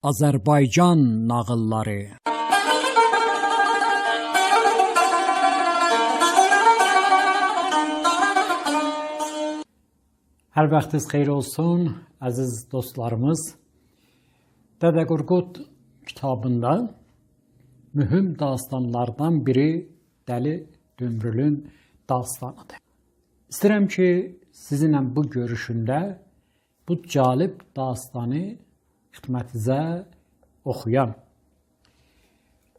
Azərbaycan nağılları. Hər vaxtınız xeyir olsun, əziz dostlarımız. Dədə Qorqud kitabında mühüm dastanlardan biri Dəli Dümrülün dastanıdır. İstəyirəm ki, sizinlə bu görüşümdə bu cəlib dastanı xidmətinizə oxuyam.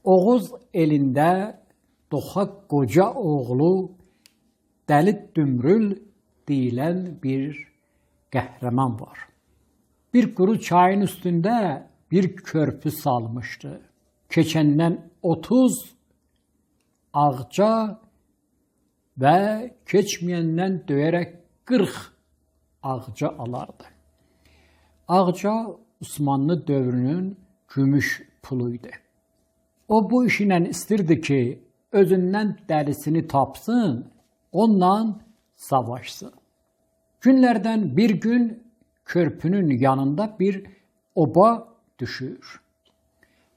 Oğuz elində Doxa qoca oğlu Dəli Dümrül deyilən bir qəhrəman var. Bir quru çayın üstündə bir körpü salmışdı. Keçəndən 30 ağca və keçməyəndən döyərək 40 ağca alardı. Ağca Osmanlı dövrünün gümüş pulu idi. O bu işi ilə istirdi ki, özündən dəlisini tapsın, onunla savaşsın. Günlərdən bir gün körpünün yanında bir oba düşür.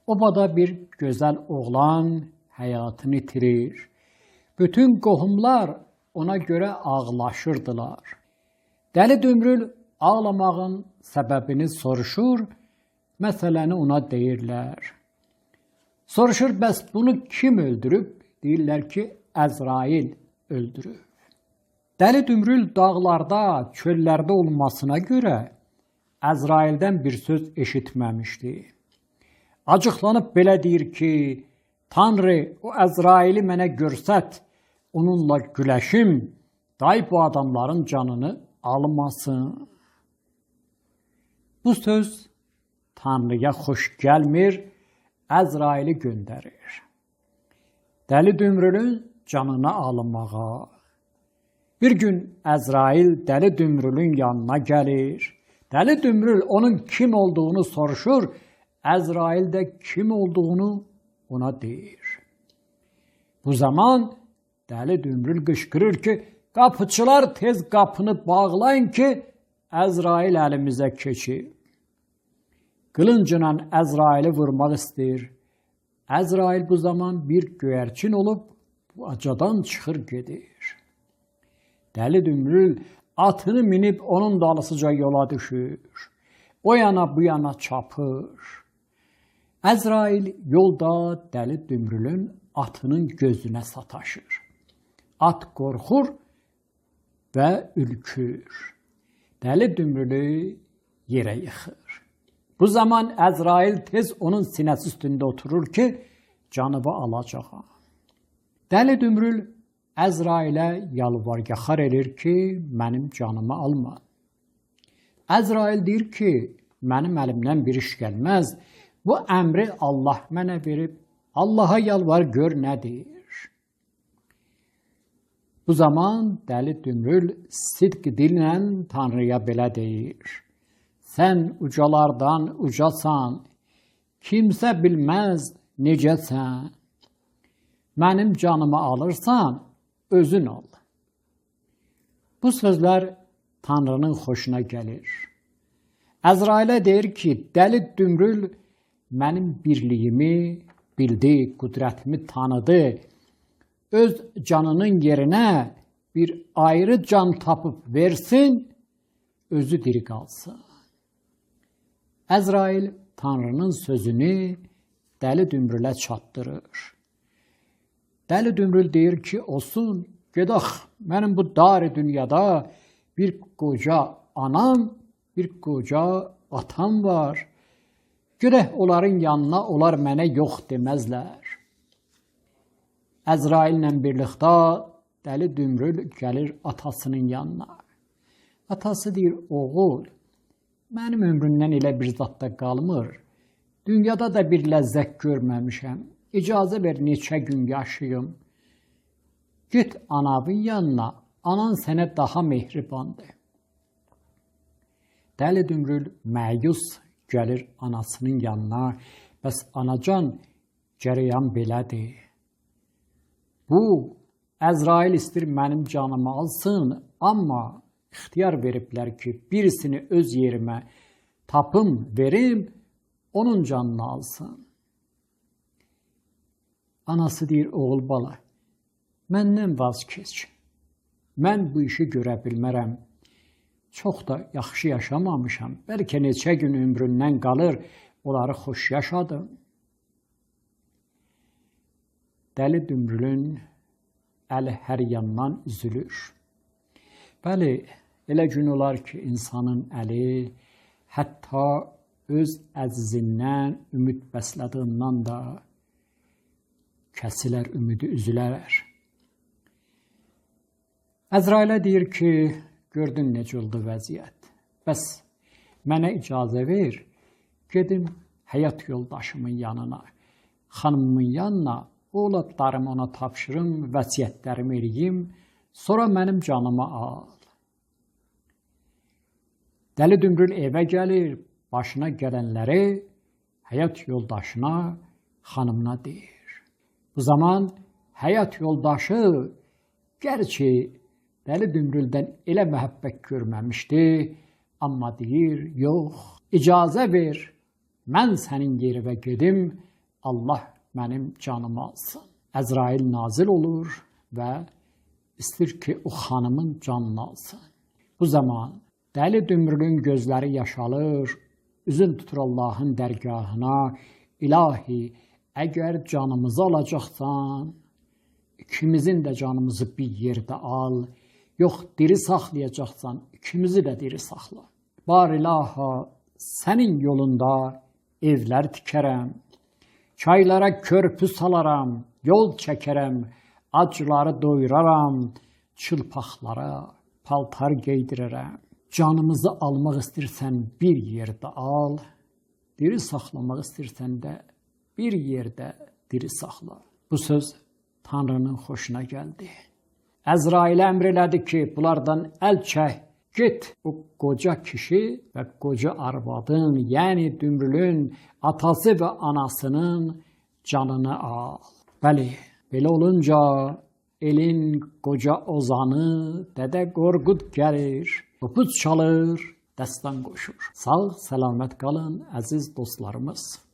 Obada bir gözəl oğlan həyatını itirir. Bütün qohumlar ona görə ağlaşırdılar. Dəli Dümrül ağlamağın səbəbini soruşur, məsələni ona deyirlər. Soruşur, bəs bunu kim öldürüb? Deyirlər ki, Əzrail öldürüb. Dəli Dümrül dağlarda, çöllərdə olmasına görə Əzraildən bir söz eşitməmişdi. Acıqlanıb belə deyir ki, Tanrı, o Əzraili mənə görsət, onunla güləşim, day bu adamların canını almasın. Bu söz Tanrıya xoş gəlmir, Əzraili göndərir. Dəli Dümrülün canını almağa. Bir gün Əzrail Dəli Dümrülün yanına gəlir. Dəli Dümrül onun kim olduğunu soruşur, Əzrail də kim olduğunu ona deyir. Bu zaman Dəli Dümrül qışqırır ki, qapıçılar tez qapını bağlayın ki, Əzrail əlimizə keçib. Qılıncla Əzraili vurmaq istəyir. Əzrail bu zaman bir göyərçin olub bacadan çıxır gedir. Dəli Dümrül atını minib onun dalısıca yola düşür. O yana bu yana çapır. Əzrail yolda Dəli Dümrülün atının gözünə sataşır. At qorxur və ürkür. Dəli Dümrülü yerə yıxır. Bu zaman Əzrail tez onun sinəsi üstündə oturur ki, canımı alacağam. Dəli Dümrül Əzrailə yalvar yaxar edir ki, mənim canımı alma. Əzrail deyir ki, mənim əlimdən bir iş gəlməz. Bu əmri Allah mənə verib, Allaha yalvar gör nə deyir. Bu zaman Dəli Dümrül sidq dillə Tanrıya belə deyir. Sən ucalardan ucasan, kimsə bilməz necəsən. Mənim canımı alırsan, özün al. Bu sözlər Tanrının xoşuna gəlir. Əzrailə deyir ki, Dəli Dümrül mənim birliyimi bildi, qüdrətimi tanıdı. Öz canının yerinə bir ayrı can tapıb versin, özü diri qalsın. Əzrail Tanrının sözünü Dəli Dümrülə çatdırır. Dəli Dümrül deyir ki, olsun, gedək, mənim bu dar dünyada bir qoca anam, bir qoca atam var. Gedək onların yanına, onlar mənə yox deməzlər. Əzraillə birlikdə Dəli Dümrül gəlir atasının yanına. Atası deyir, oğul, mənim ömrümdən elə bir zat da qalmır. Dünyada da bir ləzzət görməmişəm. İcazə ver neçə gün yaşayım. Get anavın yanına, anan sənə daha mehribandır. Dəli Dümrül məyus gəlir anasının yanına. Bəs anacan, cərəyan belədir. Bu, Əzrail istir mənim canımı alsın, amma ixtiyar veriblər ki, birisini öz yerimə tapım, verim, onun canını alsın. Anası deyir, oğul bala, məndən vaz keç. Mən bu işi görə bilmərəm. Çox da yaxşı yaşamamışam. Bəlkə neçə gün ömründən qalır, onları xoş yaşadım. Dəli Dümrülün əli hər yandan üzülür. Bəli, elə gün olar ki, insanın əli hətta öz əzizindən, ümid bəslədiyindən də kəsilər, ümidi üzülər. Əzrailə deyir ki, gördün necə oldu vəziyyət. Bəs mənə icazə ver, gedim həyat yoldaşımın yanına, xanımımın yanına, övladlarımı ona tapşırım, vəsiyyətlərimi eləyim, sonra mənim canımı al. Dəli Dümrül evə gəlir, başına gələnləri həyat yoldaşına, xanımına deyir. Bu zaman həyat yoldaşı, gərçi Dəli Dümrüldən elə məhəbbət görməmişdi, amma deyir, yox, icazə ver, mən sənin yerinə gedim, Allah mənim canımı alsın. Əzrail nazil olur və istəyir ki, o xanımın canını alsın. Bu zaman Dəli Dümrülün gözləri yaşalır, üzün tutur Allahın dərgahına, İlahi, əgər canımızı alacaqsan, ikimizin də canımızı bir yerdə al, yox, diri saxlayacaqsan, ikimizi də diri saxla. Bar ilaha, sənin yolunda evlər tikərəm, çaylara körpü salaram, yol çəkərəm, acıları doyuraram, çılpaqlara paltar geydirərəm. Canımızı almaq istəyirsən bir yerdə al, diri saxlamaq istəyirsən də bir yerdə diri saxla. Bu söz Tanrının xoşuna gəldi. Əzrailə əmr elədi ki, bunlardan əl çək, get o qoca kişi və qoca arvadın, yəni Dümrülün atası və anasının canını al. Bəli, belə olunca elin qoca ozanı Dədə Qorqud gəlir, qopuz çalır, dəstan qoşur. Sağ, səlamət qalın əziz dostlarımız.